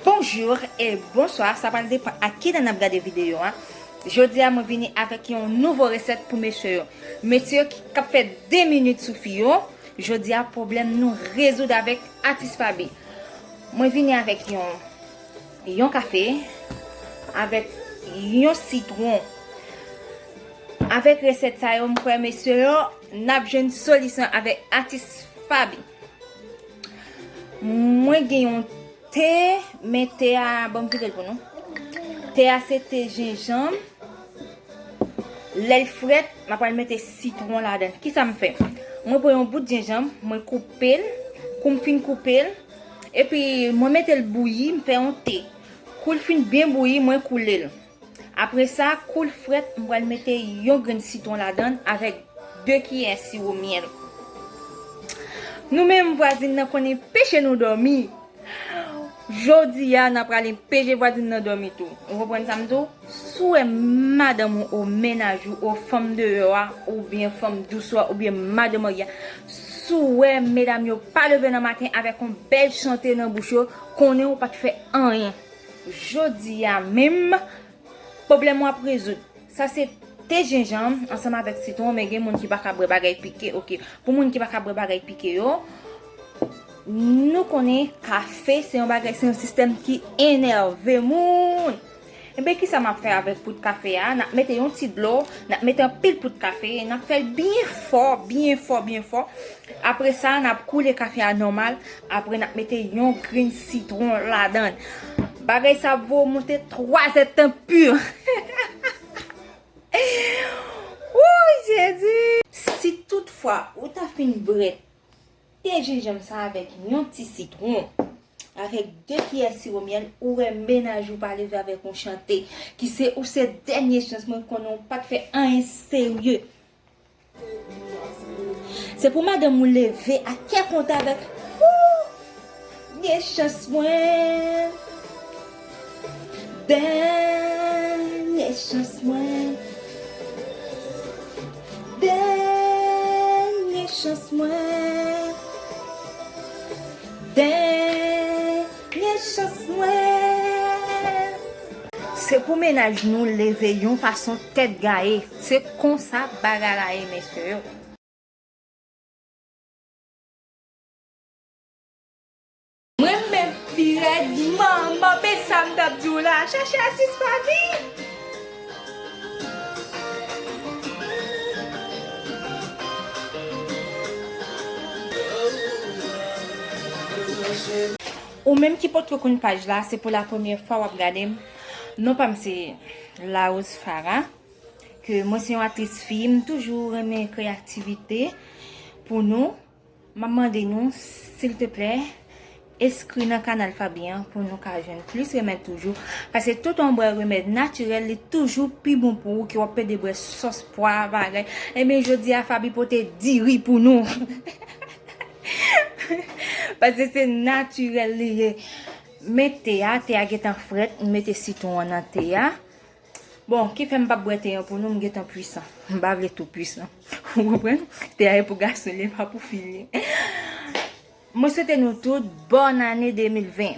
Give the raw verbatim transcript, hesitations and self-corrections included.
Bonjou e bonswa, sa pral depann ak ki lè n ap gade videyo a. Jodi a, mwen vini avèk yon nouvo resèt pou mesye yo. Mesye yo ki, k ap fè de minit sou fi yo, jodi a, pwoblèm nou rezoud avèk Atis Faby. Mwen vini avèk yon, yon kafe, avèk yon sitwon. Avèk resèt sa yo, m kwè mesye yo, n ap jwenn solisyon avèk Atis Faby. Mwen gen yon te, men te a, ban m vide l pou nou. Te a se te jenjanm. Lè l frèt, m ap pral mete sitwon ladan l. Kisa m fè? Mwen pran yon bout jenjanm, mwen koupe l. Kou m fin koupe l, epi mwen mete l bouyi, m fè yon te. Kou l fin byen bouyi, mwen koule l. Apre sa, kou l frèt, m pral mete yon grenn sitwon ladan l avèk de kiyè siwo myèl. Nou menm vwazin nan konnen peche nou dòmi. Jodi a, n ap prale peche vwazin nan dòmi tou. Ou konprann sa m di w? Si w wè madanm ou, ou mennaj ou, ou fanm deyò a, oubyen fanm dous ou a, oubyen madan marye a, si w wè medam yo pa leve nan maten avèk yon bèl chante nan bouch yo, konnen ou pa t fè anyen. Jodi a menm, pwoblèm w ap rezoud. Sa se te jenjanm ansanm avèk sitwon, men gen moun ki pa ka bwè bagay pike, oke. Pou moun ki pa ka bwè bagay pike yo, nou konnen kafe se yon bagay, se yon sistèm ki enève moun. Enben, kisa m ap fè avèk poud kafe a? N ap mete yon ti dlo, n ap mete anpil poud kafe, n ap fè l byen fò, byen fò, byen fò. Apre sa, n ap koule kafe a nòmal. Apre, n ap mete yon grenn sitwon ladan l. Bagay sa ap voye w monte twa zèdtan pi. Wouy, Jezi! Si toutfwa ou ta fin bwè te jenjanm sa avèk yon ti sitwon, avèk de kiyè siwo myèl, ou wè mennaj ou pa leve avèk yon chante, ki se ou se dènye chans, mwen konnen ou pa t fè anyen serye. Se pou madanm ou leve ak kè kontan avèk, "Woo! Dènye chans mwen. Dènye chans mwen. Dènye chans mwen. Dènye chans mwen." Se pou mennaj nou leve yon fason tèt gaye. Se konsa bagay la ye, mesye yo. Mwen menm pi rèd, manman, men sa m t ap di w la, chache Atis Faby. Ou menm ki potko konn paj la, se pou la premyè fwa w ap gade m. Non pa m se Larose Farah, ke mwen se yon aktris fi, m toujou renmen kreye aktivite pou nou. M ap mande nou, silteplè, enskri nan kanal Faby an pou nou ka jwenn plis remèd toujou. Paske tout yon bwè remèd natirèl, li toujou pi bon pou ou ke w ap pede bwè sòs pwa, bagay. Ebyen, jodi a, Faby pote diri pou nou. Paske se natirèl li ye. Men te a, te a gentan frèt, m mete sitwon an nan te a. Bon, ki fè m p ap bwè te an pou nou, m gentan pwisan. M pa vle tou pwisan. Ou konprann? Te a e pou gason li, e pa pou fi li. Mwen swete nou tout bòn ane de mil ven.